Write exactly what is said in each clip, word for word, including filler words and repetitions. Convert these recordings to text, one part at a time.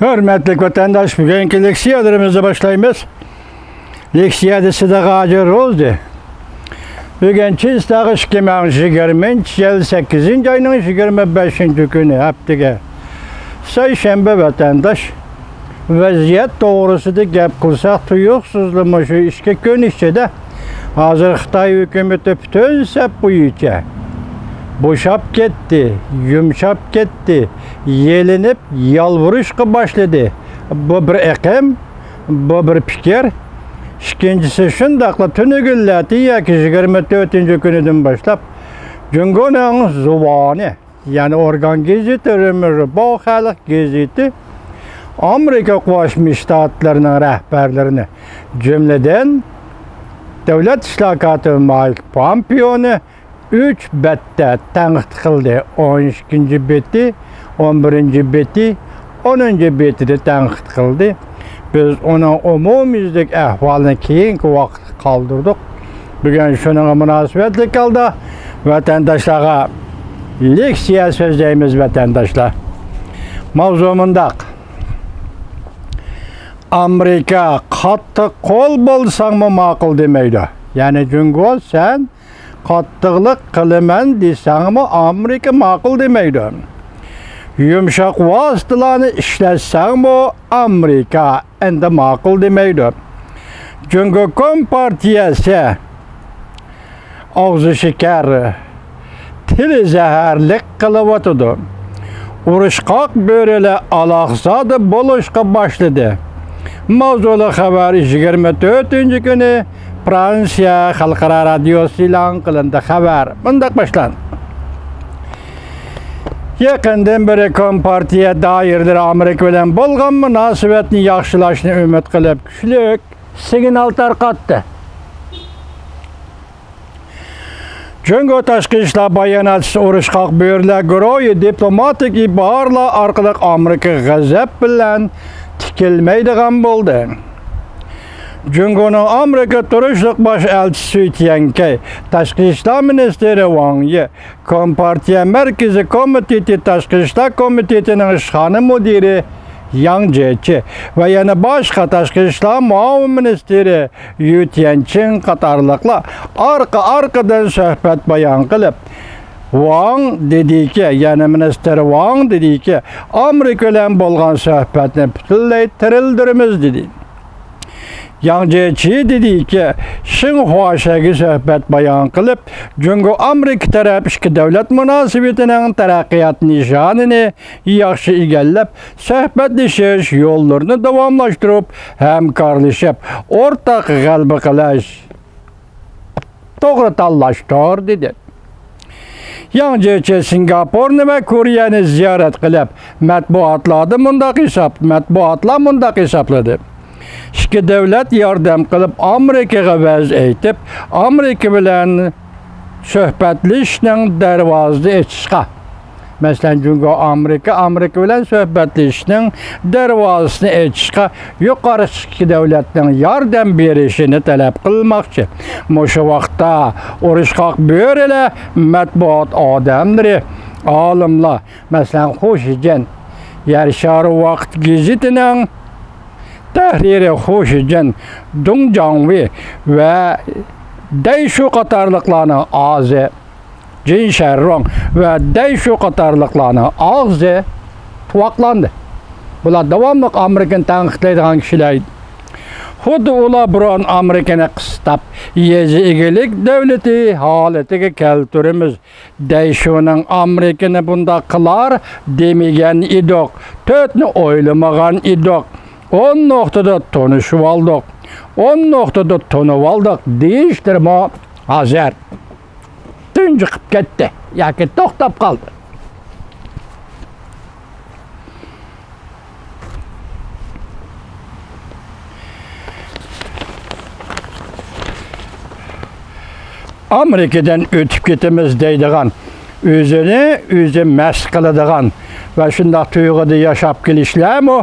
ھۆرمەتلىك ۋەتەنداش، بۈگۈنكى لېكسىيەلىرىمىزنى باشلايمىز. لېكسىيەدە سىدىق ھاجى روزى. بۈگۈن چىستاغ ئىككى مىڭ يىگىرمىنچى يىل سەككىزىنچى ئاينىڭ يىگىرمە بەشىنچى كۈنى، ھەپتىگە سەيشەنبە ۋەتەنداش. ۋەزىيەت توغرىسىدا گەپ قىلساق، تۇيۇقسىزلا مۇشۇ ئىككى كۈن ئىچىدە ھازىر خىتاي ھۆكۈمىتى پۈتۈن سەپ بويىچە بوشاپ كەتتى، يۇمشاپ كەتتى، يېلىنىپ يالۋۇرۇشقا باشلىدى. بۇ بىر ئېقىم، بۇ بىر پىكىر. ئىككىنچىسى، شۇنداقلا تۈنۈگۈنلەردىن ياكى يىگىرمە تۆتىنچى كۈنىدىن باشلاپ جۇڭگونىڭ زۇۋانى، يەنى ئورگان گېزىتى، رېمېرباۋ خەلق گېزىتى ئامېرىكا قوشما شتاتلىرىنىڭ رەھبەرلىرىنى، جۈملىدىن دۆلەت ئىشلار كاتىپى مايك پومپېئونى ئۈچ بەتتە تەنقىد قىلدى. ئون ئىككىنچى بېتى، ئون بىرىنچى بېتى، ئونىنچى بېتىدە تەنقىد قىلدى. بىز ئۇنىڭ ئومۇميۈزلۈك ئەھۋالىنى كېيىنكى ۋاقىتقا قالدۇردۇق. بۈگۈن شۇنىڭغا مۇناسىۋەتلىك ھالدا ۋەتەنداشلارغا لېكسىيە سۆزلەيمىز، ۋەتەنداشلار. ماۋزۇ مۇنداق. ئامېرىكا قاتتىق قول بولساڭمۇ ماقۇل دېمەيدۇ. يەنى جۇڭگو، سەن قاتتىقلىق قىلىمەن دېسەڭمۇ ئامېرىكا ماقۇل دېمەيدۇ. يۇمشاق ۋاسىتىلارنى ئىشلەتسەڭمۇ ئامېرىكا ئەمدى ماقۇل دېمەيدۇ. جۇڭگو كومپارتىيەسى ئاغزى شېكەر، تىلى زەھەرلىك قىلىۋاتىدۇ. ئۇرۇشقاق بۆرىلەر ئالاقزادە بولۇشقا باشلىدى. ماۋزۇلۇق خەۋەر يىگىرمە تۆتىنچى كۈنى فرانسىيە خەلقئارا رادىيوسى ئېلان قىلىندى. خەۋەر مۇنداق باشلاندى. يېقىندىن بېرى كومپارتىيە دائىرىلىرى ئامېرىكا بىلەن بولغان مۇناسىۋەتنى ياخشىلاشنى ئۈمىد قىلىپ، كۈچلۈك سىگنال تارقاتتى. جۇڭگو تاشقى ئىشلار باياناتچىسى ئۇرۇشقاق بۆرىلەر گۇرۇھى دىپلوماتىك ئىبارىلەر ئارقىلىق ئامېرىكىغا غەزەپ بىلەن تىكىلمەيدىغان بولدى. جۇڭگونىڭ ئامېرىكا تۇرۇشلۇق باش ئەلچىسى سۈي تيەنكەي، تاشقى ئىشلار مىنىستىرى ۋاڭ يى، كومپارتىيە مەركىزىي كومىتېتى تاشقى ئىشلار كومىتېتىنىڭ ئىشخانا مۇدىرى ياڭ جيېچى ۋە يەنە باشقا تاشقى ئىشلار مۇئاۋىن مىنىستىرى يۈ تيەنچىڭ قاتارلىقلار ئارقا-ئارقىدىن سۆھبەت بايان قىلىپ، ۋاڭ دېدىكى، يەنى مىنىستىر ۋاڭ دېدىكى، ئامېرىكا بىلەن بولغان سۆھبەتنى پۈتۈنلەي تىرىلدۈرىمىز دېدى. ياڭ جيېچى دېدىكى، شېڭخۇا شەيگە سۆھبەت بايان قىلىپ، جۇڭگو ئامېرىكا تەرەپ ئىككى دۆلەت مۇناسىۋىتىنىڭ تەرەققىيات نىشانىنى ياخشى ئىگىلەپ، سۆھبەتلىشىش يوللىرىنى داۋاملاشتۇرۇپ، ھەمكارلىشىپ، ئورتاق غەلىبە قىلىش توغرا تاللاشتۇر، دېدى. ياڭ جيېچى سىنگاپورنى ۋە كورېيەنى زىيارەت قىلىپ، مەتبۇئاتلاردا مۇنداق ھېساب، مەتبۇئاتلار مۇنداق ھېسابلىدى. ئىككى دۆلەت ياردەم قىلىپ، ئامېرىكىغا ۋەز ئېيتىپ، ئامېرىكا بىلەن سۆھبەتلىشىشنىڭ دەرۋازىسىنى ئېچىشقا، مەسىلەن، جۇڭگو ئامېرىكا، ئامېرىكا بىلەن سۆھبەتلىشىشنىڭ دەرۋازىسىنى ئېچىشقا يۇقىرىقى ئىككى دۆلەتنىڭ ياردەم بېرىشىنى تەلەپ قىلماقچى. مۇشۇ ۋاقىتتا ئۇرۇشقاق بۆرىلەر، مەتبۇئات ئادەملىرى، ئالىملار، مەسىلەن، خۇ شىجېن، يەر شارى ۋاقىت گېزىتىنىڭ تەھرىرى خۇ شىجېن، دۇڭ جاڭۋېي ۋە دەي شۇ قاتارلىقلارنىڭ ئاغزى، جىن شەررۇڭ ۋە دەي شۇ قاتارلىقلارنىڭ ئاغزى تۇۋاقلاندى. بۇلار داۋاملىق ئامېرىكىنى تەنقىدلەيدىغان كىشىلەر ئىدى. خۇددى ئۇلار بۇرۇن ئامېرىكىنى قىستاپ، يېزا ئىگىلىك دۆلىتى ھالىتىگە كەلتۈرىمىز، دەي شۇنىڭ ئامېرىكىنى بۇنداق قىلار دېمىگەن ئىدۇق، تۆتنى ئويلىمىغان ئىدۇق، ئون نۇقتىدا تونۇشۇۋالدۇق، ئون نۇقتىدا تونۇۋالدۇق دېيىشلىرىمۇ ھازىر تۇنجۇقۇپ كەتتى ياكى توختاپ قالدى. ئامېرىكىدىن ئۆتۈپ كېتىمىز دەيدىغان، ئۆزىنى ئۆزى مەست قىلىدىغان ۋە شۇنداق تۇيغۇدا ياشاپ كېلىشلەرمۇ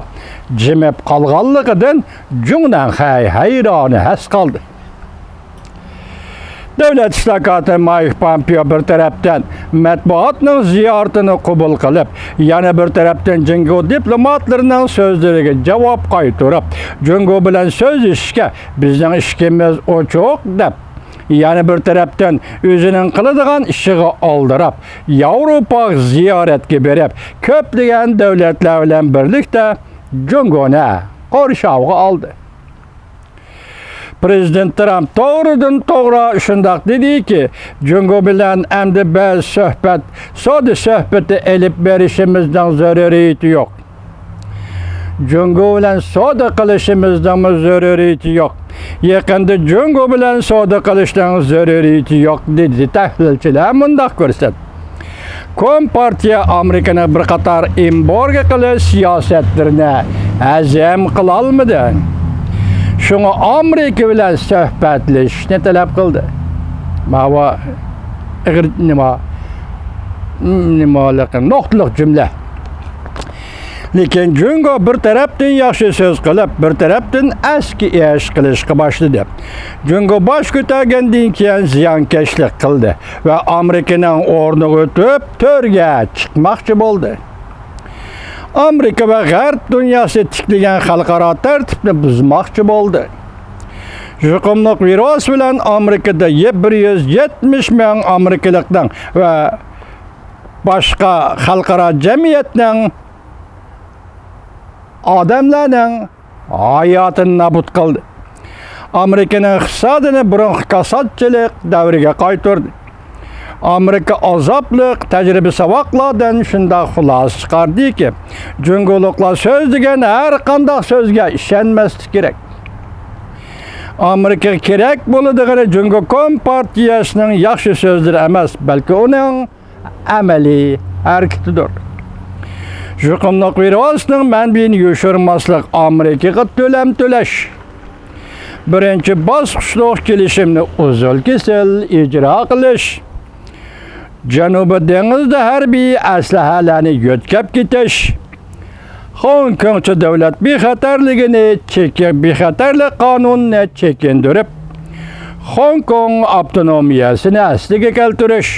جىمىپ قالغانلىقىدىن جۇڭنەنخەي ھەيرانى ھەس قالدى. دۆلەت ئىشلار كاتىپى مايك پامپېئو بىر تەرەپتىن مەتبۇئاتنىڭ زىيارىتىنى قوبۇل قىلىپ، يەنە بىر تەرەپتىن جۇڭگو دىپلوماتلىرىنىڭ سۆزلىرىگە جاۋاب قايتۇرۇپ، جۇڭگو بىلەن سۆزلىشىشكە بىزنىڭ ئىشىكىمىز ئوچۇق، دەپ، يەنە بىر تەرەپتىن ئۆزىنىڭ قىلىدىغان ئىشىغا ئالدىراپ، ياۋروپاغا زىيارەتكە بېرىپ، كۆپلىگەن دۆلەتلەر بىلەن بىرلىكتە جۇڭگونى قورشاۋغا ئالدى. پرېزىدېنت ترامپ توغرىدىن توغرا شۇنداق دېدىكى، جۇڭگو بىلەن ئەمدى بەزى سۆھبەت، سودا سۆھبىتى ئېلىپ بېرىشىمىزنىڭ زۆرۈرىيىتى يوق. جۇڭگو بىلەن سودا قىلىشىمىزنىڭمۇ زۆرۈرىيىتى يوق. يېقىندا جۇڭگو بىلەن سودا قىلىشنىڭ زۆرۈرىيىتى يوق، دېدى. تەھلىلچىلەر مۇنداق كۆرسەتتى. كومپارتىيە ئامېرىكىنىڭ بىر قاتار ئېمبارگو قىلىش سىياسەتلىرىنى ھەزىم قىلالمىدى. شۇڭا ئامېرىكا بىلەن سۆھبەتلىشىشنى تەلەپ قىلدى. ماۋۇ ئېغىر نېمە، نېمە، نۇقتىلىق جۈملە. لېكىن جۇڭگو بىر تەرەپتىن ياخشى سۆز قىلىپ، بىر تەرەپتىن ئەسكى ئىش قىلىشقا باشلىدى. جۇڭگو باش كۆتەرگەندىن كېيىن زىيانكەشلىك قىلدى ۋە ئامېرىكىنىڭ ئورنىغا ئۆتۈپ، تۆرگە چىقماقچى بولدى. ئامېرىكا ۋە غەرب دۇنياسى تىكلىگەن خەلقئارا تەرتىپنى بۇزماقچى بولدى. يۇقۇملۇق ۋىرۇس بىلەن ئامېرىكىدا بىر يۈز يەتمىش مىڭ ئامېرىكىلىقنىڭ ۋە باشقا خەلقئارا جەمئىيەتنىڭ، ئادەملەرنىڭ ھاياتىنى نابۇت قىلدى. ئامېرىكىنىڭ ئىقتىسادىنى بۇرۇنقى كاساتچىلىق دەۋرىگە قايتۇردى. ئامېرىكا ئازابلىق تەجرىبە ساۋاقلاردىن شۇنداق خۇلاسە چىقاردىكى، جۇڭگولۇقلار سۆزلىگەن ھەر قانداق سۆزگە ئىشەنمەسلىك كېرەك. ئامېرىكىغا كېرەك بولىدىغىنى جۇڭگو كومپارتىيەسىنىڭ ياخشى سۆزلىرى ئەمەس، بەلكى ئۇنىڭ ئەمەلىي ھەرىكىتىدۇر. يۇقۇملۇق ۋىرۇسنىڭ مەنبىيىنى يوشۇرماسلىق، ئامېرىكىغا تۆلەم تۆلەش، بىرىنچى باسقۇچلۇق كېلىشىمنى ئۇزۇل-كېسىل ئىجرا قىلىش، جەنۇبىي دېڭىزدا ھەربىي ئەسلىھەلەرنى يۆتكەپ كېتىش، خوڭكوڭچە دۆلەت بىخەتەرلىكىنى چېكىن-، بىخەتەرلىك قانۇنىنى چېكىندۈرۈپ، خوڭكوڭ ئاپتونومىيەسىنى ئەسلىگە كەلتۈرۈش،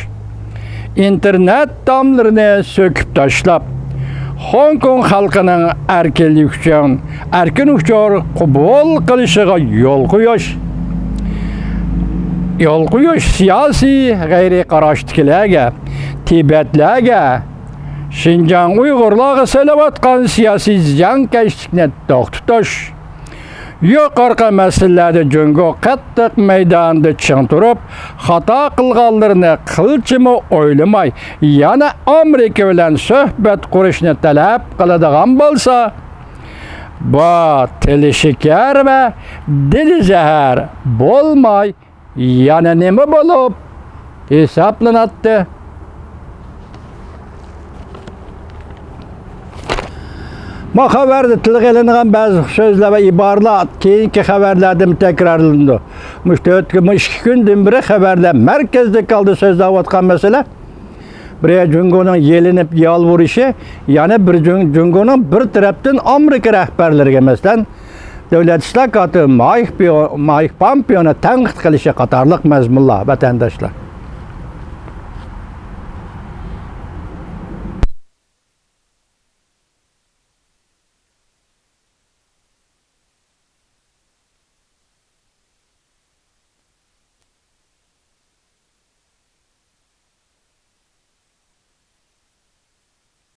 ئىنتېرنېت تاملىرىنى سۆكۈپ تاشلاپ، خوڭكوڭ خەلقىنىڭ ئەركىنلىك ئۈچۈن، ئەركىن ئۇچۇر قوبۇل قىلىشىغا يول قويۇش، يول قويۇش، سىياسىي غەيرىي قاراشتىكىلەرگە، تىبەتلەرگە، شىنجاڭ ئۇيغۇرلارغا سېلىۋاتقان سىياسىي زىيانكەشلىكنى توختىتىش، يۇقىرىقى مەسىلىلەردە جۇڭگو قاتتىق مەيداندا چىڭ تۇرۇپ، خاتا قىلغانلىرىنى قىلچىمۇ ئويلىماي، يەنە ئامېرىكا بىلەن سۆھبەت قۇرۇشنى تەلەپ قىلىدىغان بولسا، بۇ تىلى شېكەر ۋە دىلى زەھەر بولماي، يەنە نېمە بولۇپ ھېسابلىناتتى؟ ما خەۋەردە تىلغا ئېلىنغان بەزى سۆزلەر ۋە ئىبارىلەر كېيىنكى خەۋەرلەردىمۇ تەكرارلىنىدۇ. مۇشۇ تۆت كۈن، مۇشۇ ئىككى كۈندىن بېرى خەۋەرلەر مەركەزدىكى ھالدا سۆزلەۋاتقان مەسىلە، بىر جۇڭگونىڭ يېلىنىپ يالۋۇرۇشى، يەنە بىر جۇڭ-، جۇڭگونىڭ بىر تەرەپتىن ئامېرىكا رەھبەرلىرىگە، مەسىلەن، دۆلەت ئىشلار كاتىپى مايك پىيو-، مايك پامپېئونى تەنقىد قىلىشى قاتارلىق مەزمۇنلار، ۋەتەنداشلار.